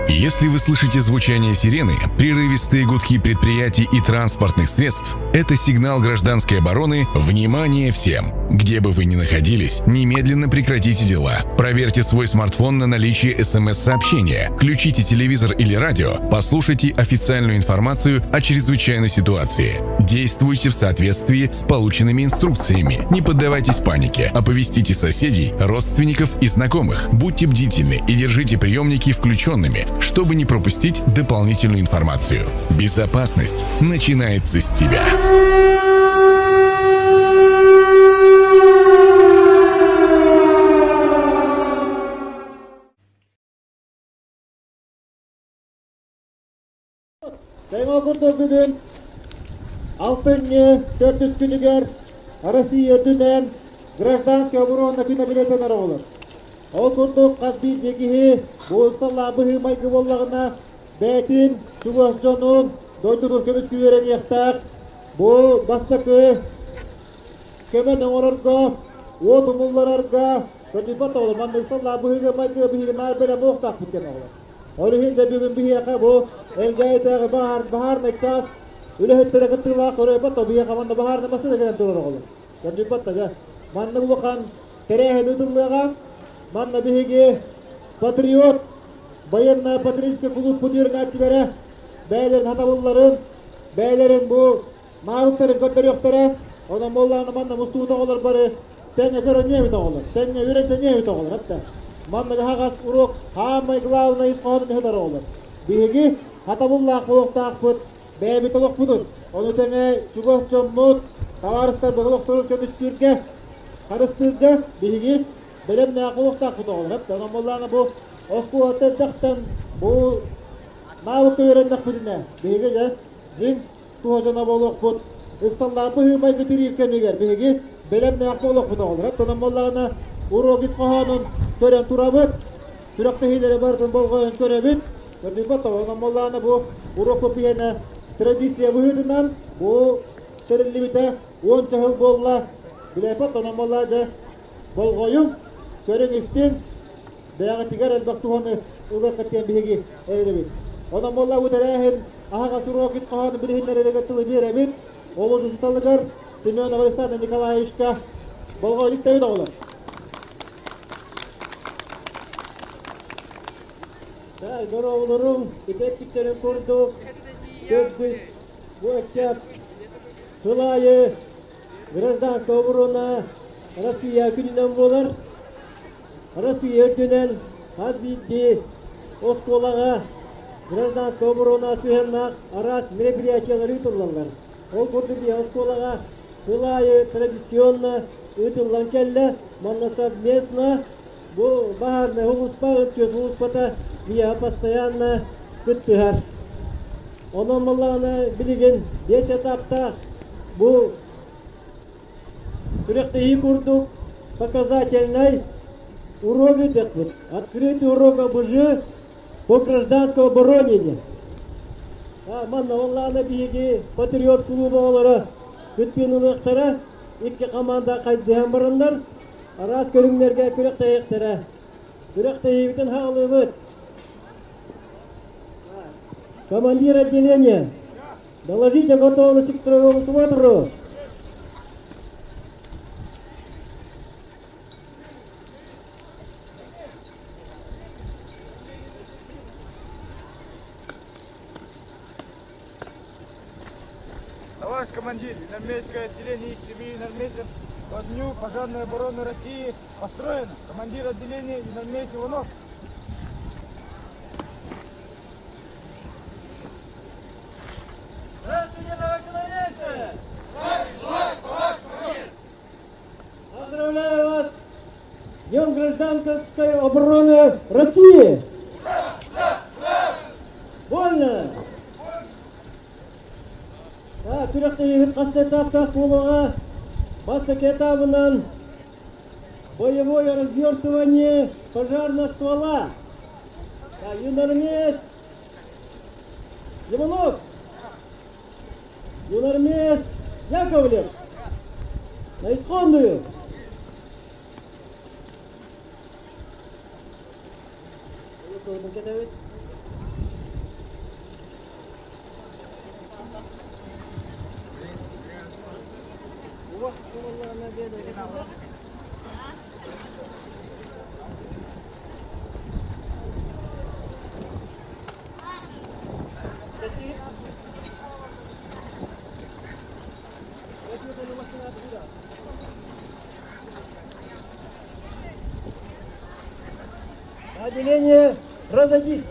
Если вы слышите звучание сирены, прерывистые гудки предприятий и транспортных средств, это сигнал гражданской обороны «Внимание всем!». Где бы вы ни находились, немедленно прекратите дела. Проверьте свой смартфон на наличие смс-сообщения, включите телевизор или радио, послушайте официальную информацию о чрезвычайной ситуации. Действуйте в соответствии с полученными инструкциями. Не поддавайтесь панике. Оповестите соседей, родственников и знакомых. Будьте бдительны и держите приемники включенными, чтобы не пропустить дополнительную информацию. Безопасность начинается с тебя. Тэҥэ курдук бүгүн алтынньы төрдүс күнүгэр Россия үрдүнэн гражданскай оборона күнэ билэтэнэр оҕолор. Ол курдук хас биирдии киһи бу ыксаллаах быһыы-майгы буоллаҕына бэйэтин чугас дьонун дойдутун көмүскүү үөрэниэхтээх. Бу бастакы көмөнү оҥорорго, уот умулларарга көрдүйбэт оҕолор манна ыксаллаах быһыыга-майгыга биһиги наар бэлэм буолуохтаахпыт диэн оҕолор. Ол иһин дьэ бүгүн биһиэхэ бу Элгээйитээҕи баһаар баһаарынай чаас үлэһиттэрэ кыттыылаах көрөйбөт биһиэхэ манна баһаарынай массыына кэлэн турар оҕолор. Көрдүйбэт да дьэ. Манна улахан тэрээһин ыытыллыаҕа. Манна биһиги патриот байыаннай патриотическай кулууппут үөрэнээччилэрэ бэйэлэрин сатабылларын, бэйэлэрин бу навыктарын көрдөрүөхтэрэ. Онон буоллаҕына манна мустубут оҕолор бары тэҥҥэ көрөнүө эбит оҕолор, тэҥҥэ үөрэнтэниэ эбит оҕолор этэ. Манна аһаҕас уруок хаамай главный ис хоһоонун ыһытар оҕолор. Биһиги хатабыллаах буолуохтаахпыт, бэйэбит олохпутун, ону тэҥэ чугас дьоммут, табаарыстарбыт олохторун көмүскүүргэ, харыстыырга биһиги бэлэмнээх буолуохтаахпыт оҕолор. Этэ. Онон буоллаҕына бу оскуолаттан эрдэхтэн бу навыкка үөрэннэхпитинэ биһиги дьэ дьиҥ туһа дьоно буолуохпут. Ыксаллаах быһыы-майгы тириир кэмигэр биһиги бэлэмнээх буолуохпут оҕолор. Онон буоллаҕына уруок ис хоһоонун көрөн турабыт. Күрэхтэһиилэри барытын болҕойон көрөбүт. Көрдүүбэт онон буоллаҕына бу уруокпут биһиэнэ традиция быһыытынан бу тэриллибитэ уонча сыл буолла. Билээппэт онон буоллаа дьэ болҕойуҥ, көрүҥ-истиҥ, бэйэҕитигэр элбэх туһаны ылыаххыт диэн биһиги эрэнэбит. Онон буолла бу тэрээһин аһаҕас уруок ис хоһоонун билиһиннэрэригэр тылы биэрэбит. Олус учууталыгар Семенов Александр Николаевичка болҕойон истэбит оҕолор. Дорооболорум, итээччиктэрин курдук төрдүс бу ыччат сыл аайы гражданская оборона Россия күнүнэн буолар. Россия үрдүнэн хас биирдии оскуолаҕа гражданскай оборона сыһыаннаах араас мероприятиелар ыытыллаллар. Ол курдук биһиги оскуолаҕа сыл аайы традиционно ыытыллан кэллэ. Манна совместно бу баһаарынай сулууспа, ыччат сулууспата биһиэхэ постоянно кыттыһар. Онон буоллаҕына билигин биэс этаптаах бу Күрэхтэһии курдук показательнай урок ыытыахпыт. Открытый урок ОБЖ по гражданской обороне. Манна оллаана биһиги патриот клуба оҕолоро кыттыыны ылыахтара, икки команда хайдыһан бараннар араас көрүҥнэргэ күрэхтэһиэхтэрэ. Күрэхтэһиибитин хаалыыбыт. Командир отделения, доложите готовность к строевому смотру. Товарищ командир, юнармейское отделение из семи юнармейцев ко дню пожарной обороны России построено. Командир отделения юнармейц Иванов. Здравствуйте, товарищи юнармейцы! Поздравляю вас с Днем гражданской обороны России! Вольно! Күрэхтэһиибит хас этаптаах буолуоҕа. Бастакы этабынан боевое развертывание пожарного ствола. Юнармеец Иванов! Юнармеец Яковлев! На исходную! Отделение разойдись!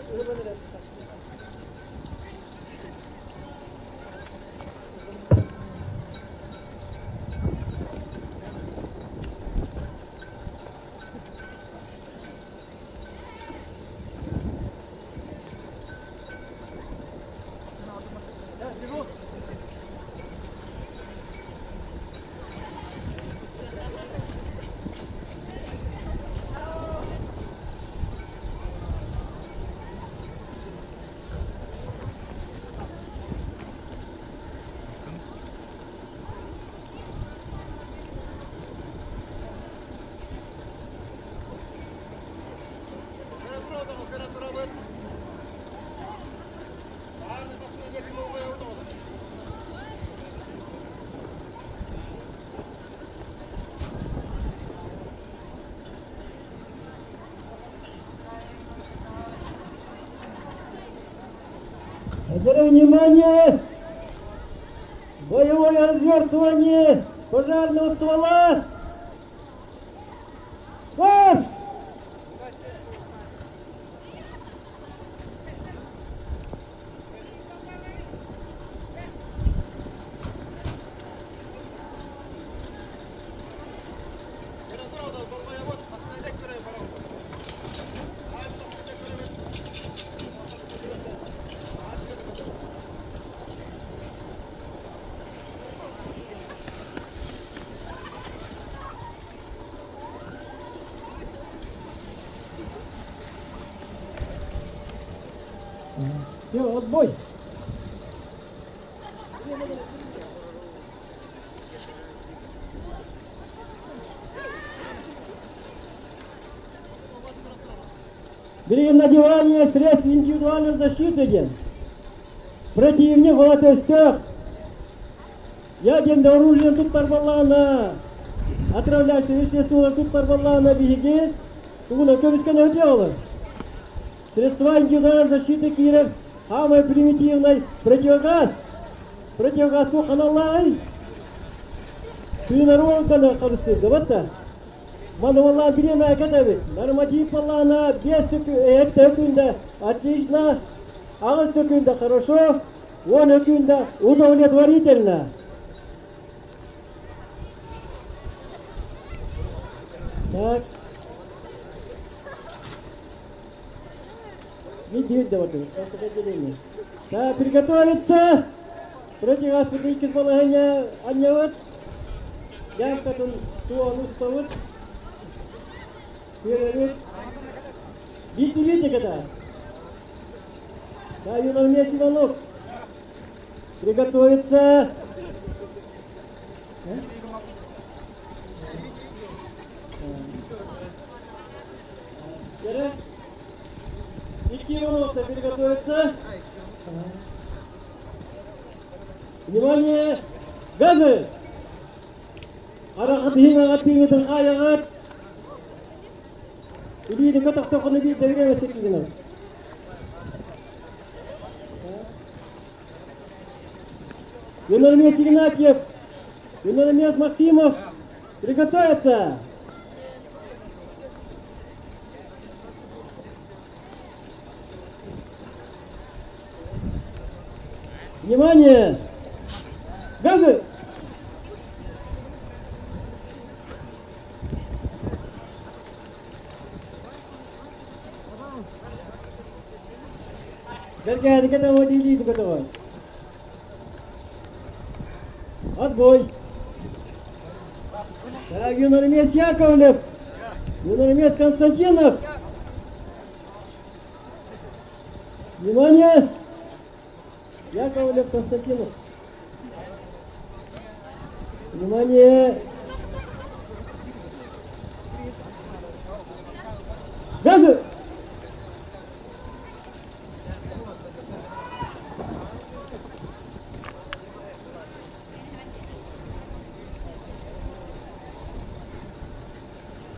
Теперь внимание! Боевое развертывание пожарного ствола! Марш! Все, отбой! Бери надевание средств индивидуальной защиты ден. Противник волотостек. Ядерное оружие тут парвалана. Отравляющее вещество тут парвалана беги. Тугуна көмүскөнө делала. Средства индивидуальной защиты киирэр самый примитивный противогаз. Противогаз аналлааҕый. Тыынар уолганы харыстыырга батта. Маны буоллаҕына бириэмэ кэтэбит. Норматив буоллаҕына 5 өкүндэ отлично, 8 өкүндэ хорошо, 10 өкүндэ удовлетворительно. Так. Не давай, отделение. Так, приготовиться! Противогаз иккис балаһыанньа анньабыт. Дьааҥкатын суон устабыт. Көрөбүт. Видите, когда? Да, юноармеец Иванов. Приготовиться. Икки Ивановцы приготовиться. Внимание! Газы! Арахат хин агат хаягат. Илиини көтөхтөххүнэ биир дэбире секигинэ. Юноармеец Игнатьев, юноармеец Максимов, приготовиться! Внимание! Газы! Бэргээдикэ того диилии көтөҕө. Отбой! Так, юноармеец Яковлев, юноармеец Константинов. Внимание! Яковлев, Константинов. Внимание! Газы!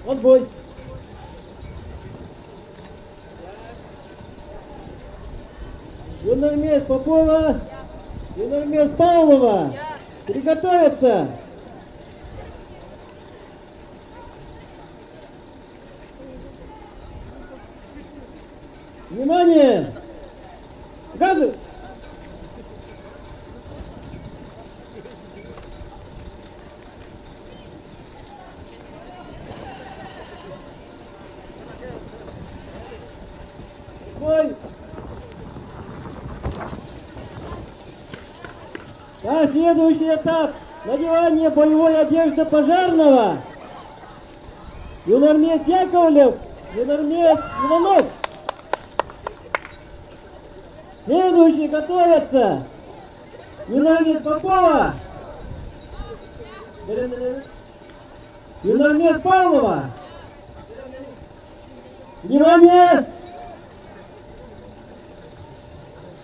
Отбой. Юнармеец Попова, юнармеец Павлова. Приготовиться. Внимание! Газы! Бой! А следующий этап – надевание боевой одежды пожарного. Юнармеец Яковлев, юнармеец Иванов. Следующий готовятся. Юнармеец Попова. Юнармеец Павлова. Внимание!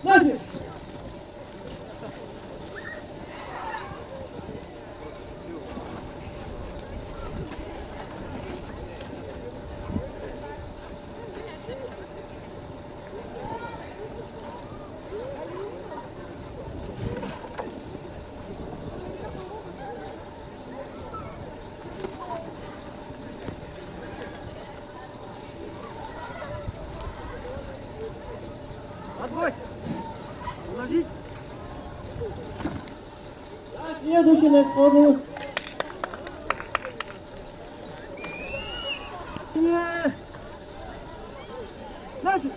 Нафиг! Отбой! Ложись! Следующий на сходу. Нафиг!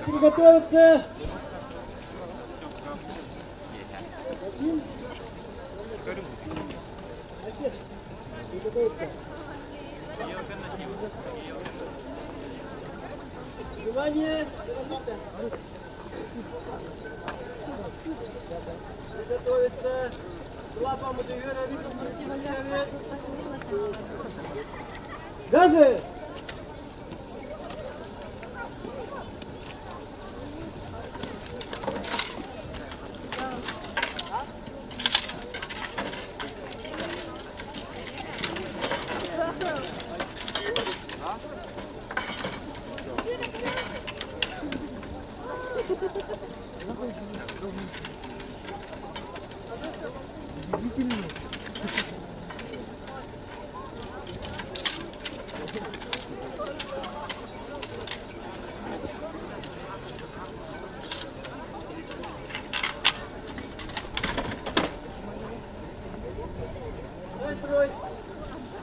Приготовиться! Один. Приготовиться. Внимание! Приготовиться! Газы!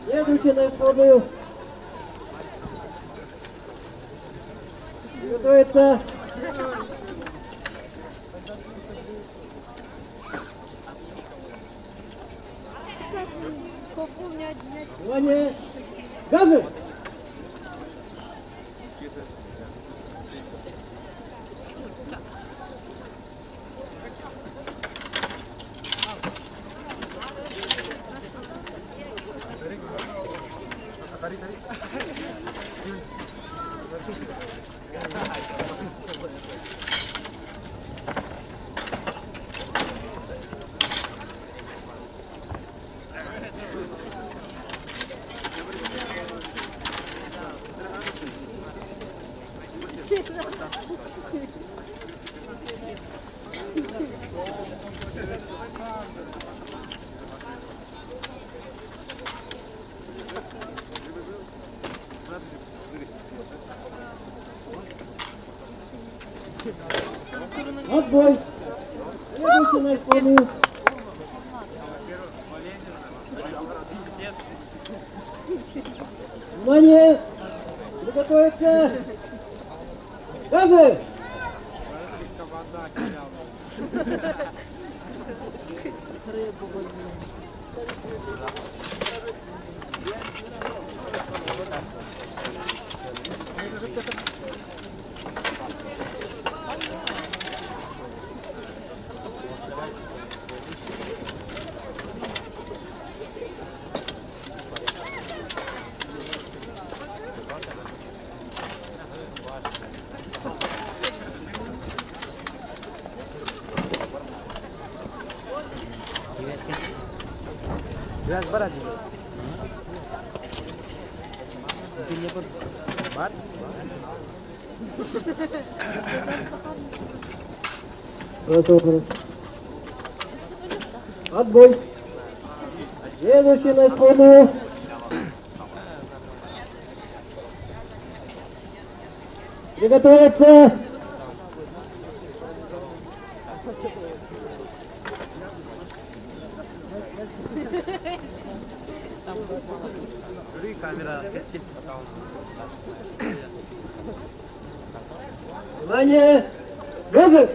Следующий на исходную. Готовится. Внимание! Газы! Отбой! Следующий на исходную. Внимание! Приготовиться! Газы! Хорошо, хорошо. Отбой. Следующий на исходную. Приготовиться. Внимание! Газы!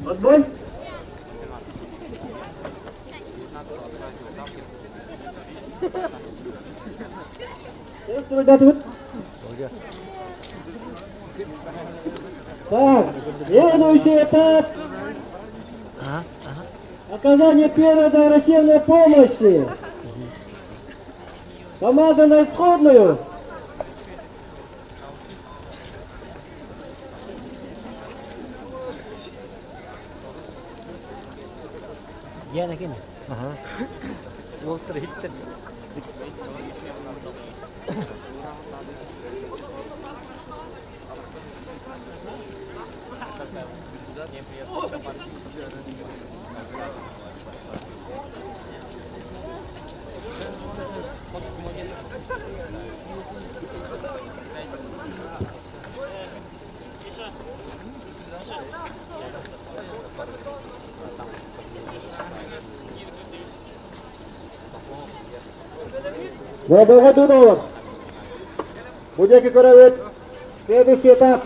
Отбой. Ребята. Так, следующий этап. Оказание первой дорогоценной помощи. Команда на исходную. Будете коровец. Следующий этап.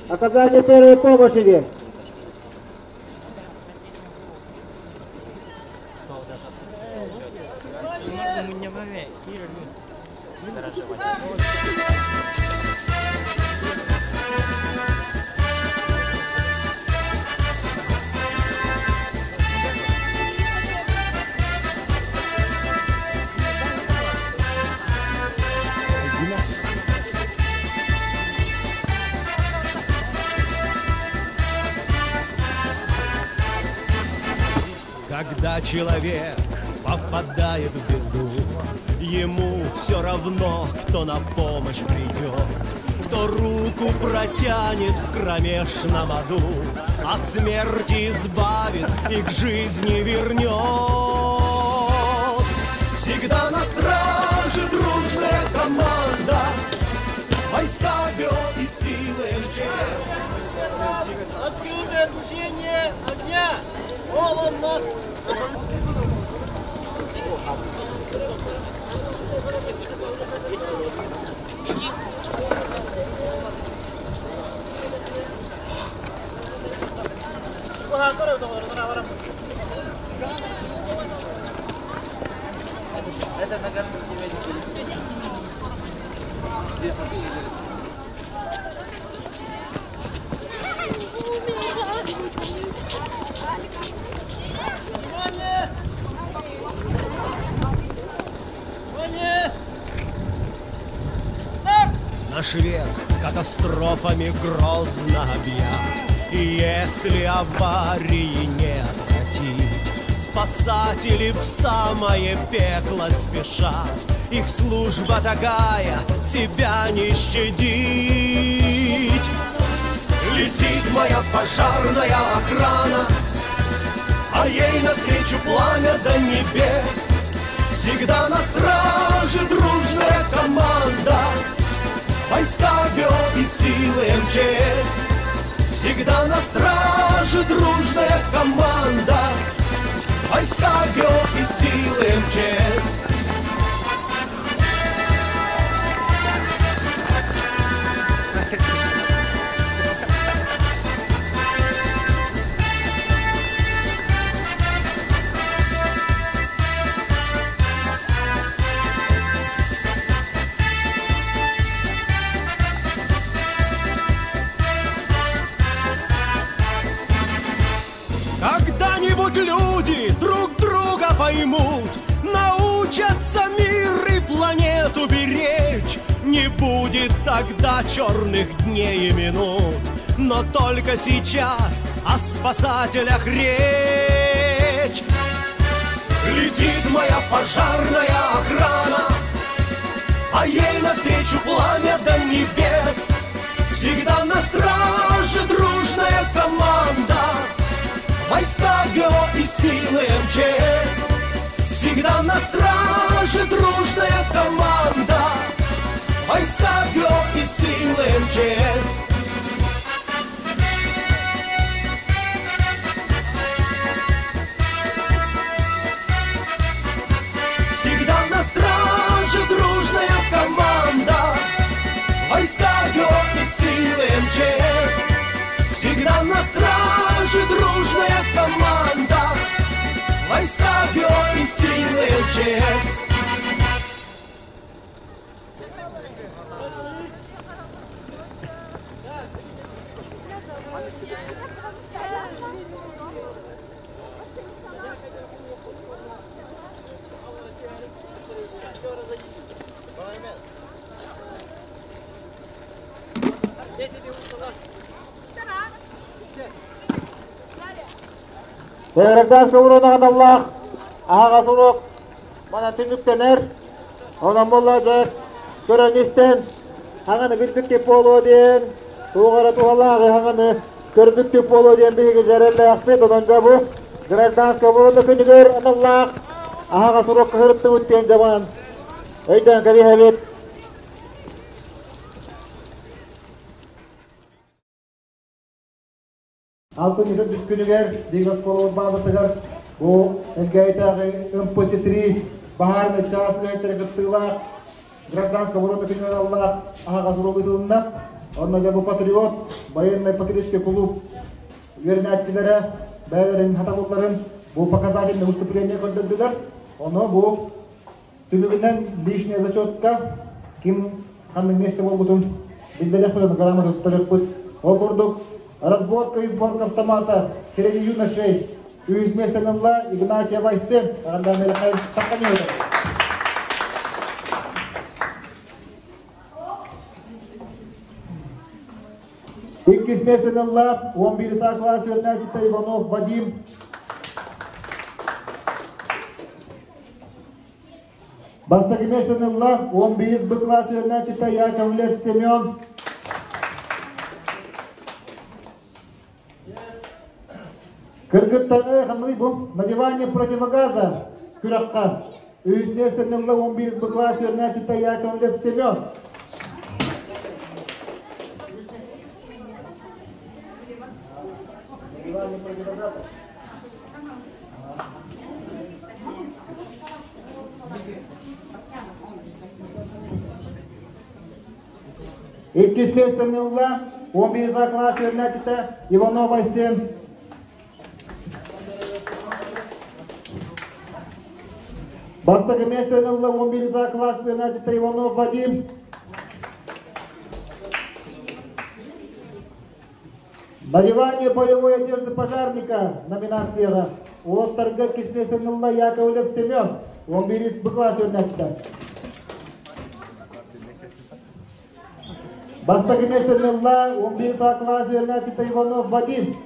Оказание первой помощи. Когда человек попадает в беду, ему все равно, кто на помощь придет, кто руку протянет в кромешном аду, от смерти избавит и к жизни вернет. Всегда на страже дружная команда, войска ВО и силы МЧС. Открытое тушение огня! Холодно! Это на Внимание! Наш век катастрофами грозно объят. И если аварии не отвратить, Спасатели в самое пекло спешат. Их служба такая, себя не щадить. Летит моя пожарная охрана, А ей навстречу пламя до небес. Всегда на страже дружная команда, Войска ГО и силы МЧС. Всегда на страже дружная команда, Войска ГО и силы МЧС. Когда-нибудь люди друг друга поймут, научатся мир и планету беречь. Не будет тогда черных дней и минут, но только сейчас о спасателях речь. Летит моя пожарная охрана, а ей навстречу пламя до небес. Всегда на страже дружная команда, Войска ГО и силы МЧС. Всегда на страже дружная команда, Войска ГО и силы МЧС. Всегда на страже дружная команда, Войска ГО и силы МЧС. Всегда на страже дружная команда, Войска ГО и силы МЧС. Гражданскай оборонаҕа аналлаах аһаҕас уруок манан түмүктэнэр. Онон буолла дьэ көрөн истэн хаҥаны билбиккит буолуо диэн, туох эрэ туһалааҕы хаҥаны көрбүккүт буолуо диэн биһиги дьэрэллээхпит. Онон дьэ бу гражданскай оборона күнүгэр аналлаах аһаҕас уруокка сырыттыбыт диэн дьэ манан өйдөөн кэбиһэбит. Алтынньы төрдүс күнүгэр Лига оскуола баазатыгар бу Элгээйитээҕи МПЧ-3 баһаарынай чаас үлэһиттэрэ кыттыылаах гражданскай оборона күнүгэр аналлаах аһаҕас уруок ыытылынна. Онно дьэ бу Патриот байыаннай патриотическай кулууп үөрэнээччилэрэ бэйэлэрин сатабылларын бу показательное выступление көрдөрдүлэр. Ону бу Түмүгүнэн личная зачетка ким ханнык миэстэ буолбутун биллэриэхпит, грамота туттарыахпыт. Ол курдук, разборка и сборка автомата среди юношей үһүс миэстэни ылла Игнатьев Айсен. Иккис миэстэни ылла 11 класс үөрэнээччитэ Иванов Вадим. Бастакы миэстэни ылла 11 Б класс үөрэнээччитэ Яковлев Семен. Кыргыттары ханныгый бу? Надевание противогаза күрэххэ үһүс миэстэни ылла 11 Б класс үөрэнээччитэ Яковлев Семен. Надевание противогаза. Иккис миэстэни ылла 11 класс үөрэнээччитэ Иванов Айсен. Бастакы миэстэни ылла 11 класс үөрэнээччитэ Иванов Вадим. Надевание боевой одежды пожарника номинацияҕа уолаттарга иккис миэстэни ылла Яковлев Семен, 11 Б класс үөрэнээччитэ. Бастакы миэстэни ылла 11 А класс үөрэнээччитэ Иванов Вадим.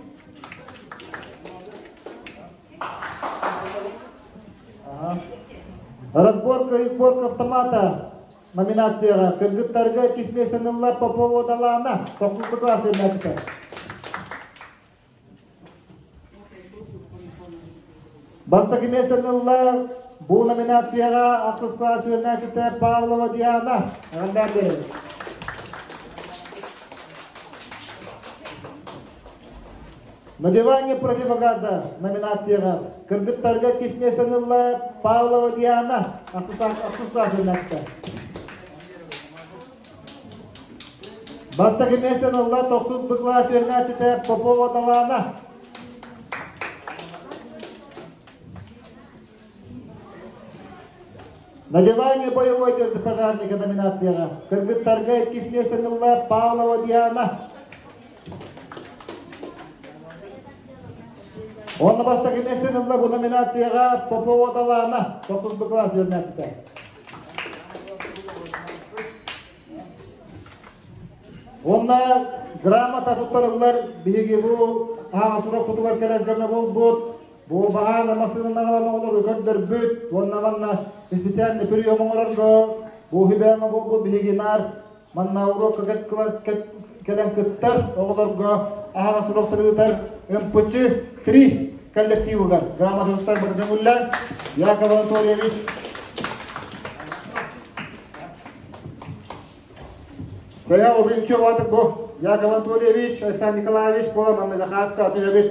Разборка и сборка автомата номинацияҕа кыргыттарга иккис миэстэни ылла Попова Далаана, тохсус класс үөрэнээччитэ. Бастакы миэстэни ылла бу номинацияҕа ахсыс класс үөрэнээччитэ Павлова Диана. Эҕэрдэ биэрэбит. Надевание противогаза номинацияҕа кыргыттарга иккис миэстэни ылла Павлова Диана, ахсыс класс үөрэнээччитэ. Бастакы миэстэни ылла тохсус Б класс үөрэнээччитэ Попова Талаана. Надевание боевой одежды пожарника номинацияҕа кыргыттарга иккис миэстэни ылла Павлова Диана. Уонна бастакы миэстэни ылла бу номинацияҕа Попова Талаана, тохсус Б класс үөрэнээччитэ. Уонна грамота туттарыллар биһиги бу аҕа сурукпутугар кэлэн көмө буолбут, бу баһаана массыынанан оҕолору көрдөрбүт уонна манна специальный прием оҥорорго бу үһүбээмэ буолбут биһиги наар манна уруокка кэлэн кыттар оҕолорго аһаҕас уруоктары ыытар МПЧ 3 коллективыгар грамота туттарбыт көҥүллээн Яков Анатольевич Кыйа обинчу баатык бу Яков Анатольевич, Александр Николаевич буола манна захаска түһэбит.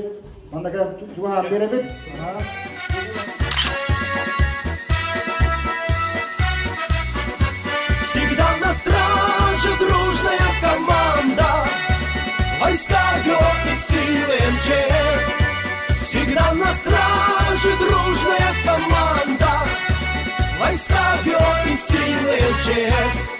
Манна чугаһаан биэрэбит. Всегда на страже дружная команда, Войска и силы МЧС. Всегда на страже дружная команда, Войска и силы МЧС.